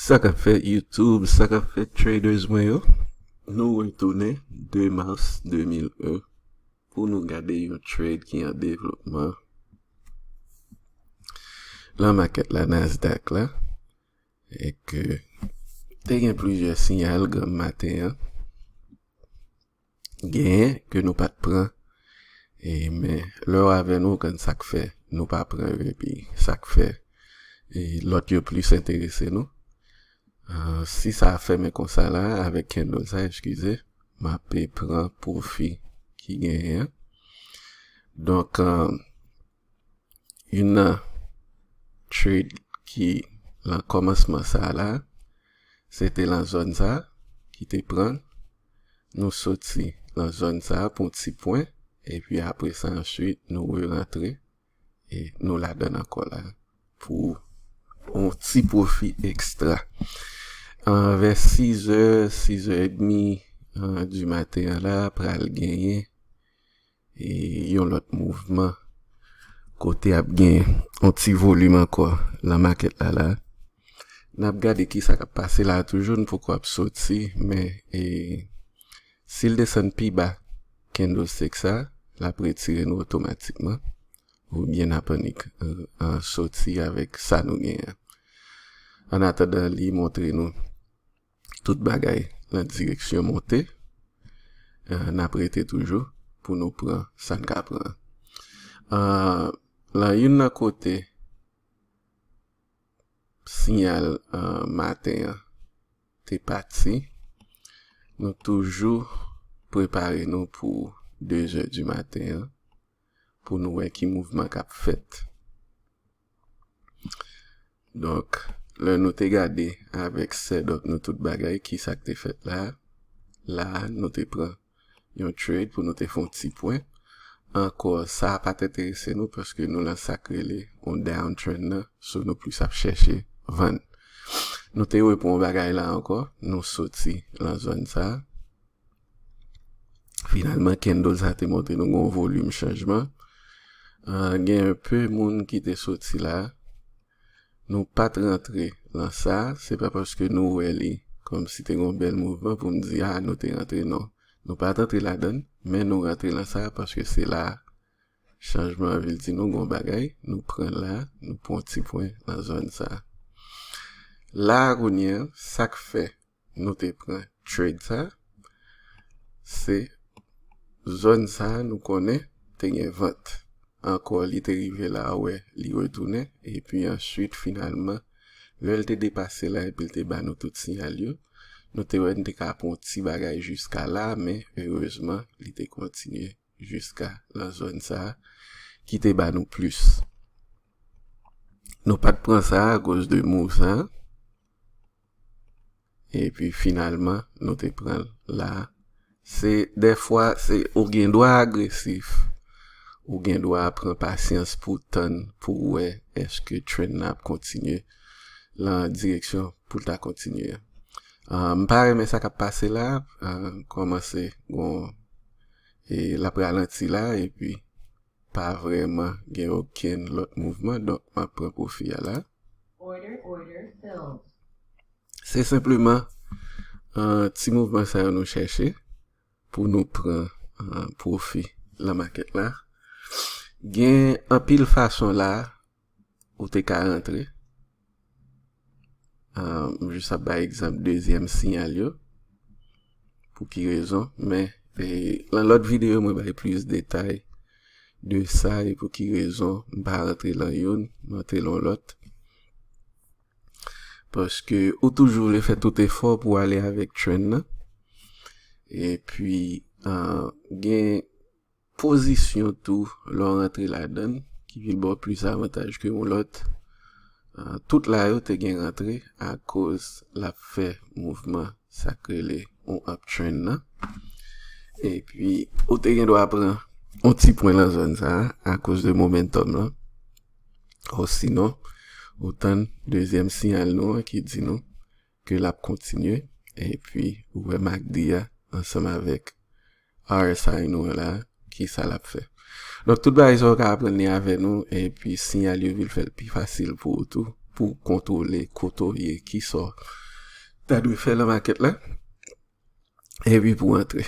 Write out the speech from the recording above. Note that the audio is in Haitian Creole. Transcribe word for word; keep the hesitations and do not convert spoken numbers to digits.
Sa k ap fèt YouTube, sa k ap fèt traders mwen yo. Nou retounen de mas de mil en pou nou gade yon trade ki an devlopman. Lan makèt la, Nasdaq la, e ke te gen plizyè siyal granm maten an. Genyen ke nou pa t pran. E, men, lè w avè nou, w konn sa k fè nou pa pran yo, epi sa k fè, e, lòt yo plis enterese nou. Ah, si sa fèmen konsa la, avèk candle sa, eskize, m ape pran pwofi ki genyen an. Donk, ah, youn nan trade ki lan kòmansman sa la, se te lan zòn sa ki te pran. Nou soti lan zòn sa pou yon ti pwen, epi apre sa, answit, nou re-rantre, e nou ladann ankò la pou yon ti pwofi ekstra. Ah, vè sizè, sizè edmi, ah, di maten an la, pral genyen e yon lòt mouvman kote ap gen yon ti volim ankò lan makèt la la. N ap gade ki sa k ap pase la toujou, n poko ap soti, men, e, si l desann pi ba candlestick sa, l ap retire nou otomatikman, oubyen n ap annik, e, e, soti avèk sa nou genyen. An atandan li montre nou tout bagay lan direksyon monte, e, n ap rete toujou pou nou pran sa n ka pran. E, lan youn nan kote siyal, e, maten an te pati, nou toujou prepare nou pou de zè di maten an pou nou wè ki mouvman k ap fèt. Donk, lè nou te gade avèk setup nou tout bagay, ki sa k te fèt la, la nou te pran yon trade pou nou te fè yon ti pwen. Ankò, sa pa t enterese nou paske nou lan sa k rele yon downtrend nan, so nou plis ap chèche vann. Nou te repran yon bagay la ankò, nou soti lan zòn sa. Finalman, candle sa te montre nou gon volim chanjman. Ah, gen enpe moun ki te soti la. Nou pa t rantre lan sa, se pa paske nou wè li kòmsi te gon bèl mouvman pou n di, a, nou te rantre, non. Nou pa t rantre ladann, men nou rantre lan sa paske se la chanjman an vin di nou gon bagay, nou pran la, nou pran yon ti pwen lan zòn sa. La, kounye a, sa k fè nou te pran trade sa, se zòn sa nou konnen te gen vant. Ankò, li te rive la, wè, li retounen, epi answit, finalman, lè l te depase la, epi l te ba nou tout siyal yo, nou te wè n te ka pran yon ti bagay jiska la, men erezman, li te kontinye jiska lan zòn sa ki te ba nou plis. Nou pa t pran sa akoz de move sa. Epi finalman, nou te pran l la. Se dèfwa, se ou gen dwa agresif, ou gen dwa pran pasyans pou tann, pou wè èske trend nan ap kontinye lan direksyon pou l ta kontinye an. Ah, m pa renmen sa k ap pase la, ah, kòmanse gon, e l ap ralanti la, epi pa vrèman gen okenn lòt mouvman, donk m ap pran pwofi a la. Order, order, filled. Se senpleman, ah, ti mouvman sa yo nou chèche pou nou pran, ah, pwofi lan makèt la. Gen anpil fason la ou te ka rantre. Ah, m jis ap bay egzanp dezyèm siyal yo. Pou ki rezon, men, e, lan lòt videyo, mwen bay plis detay de sa e pou ki rezon m pa rantre lan youn, m rantre lan lòt. Paske ou toujou vle fè tout efò pou ale avèk trend nan. Epi, ah, gen pozisyon tou, lè w rantre ladann, ki vin ba w plis avantaj ke yon lòt. Ah, tout la yo te gen rantre akoz l ap fè mouvman sa k rele yon uptrend nan. Epi, ou te gen dwa pran yon ti pwen lan zòn sa a, akoz de momentum lan. Osinon, ou tann dezyèm siyal nou an ki di nou ke l ap kontinye, epi ou wè M A C D a ansanm avèk R S I nou an la, ki sa l ap fè. Donk, tout bagay sa yo ka aprann li avè nou, epi siyal yo vin fè l pi fasil pou ou tou, pou kontwole kote w ye, kisa w ta dwe fè nan makèt la, epi pou antre.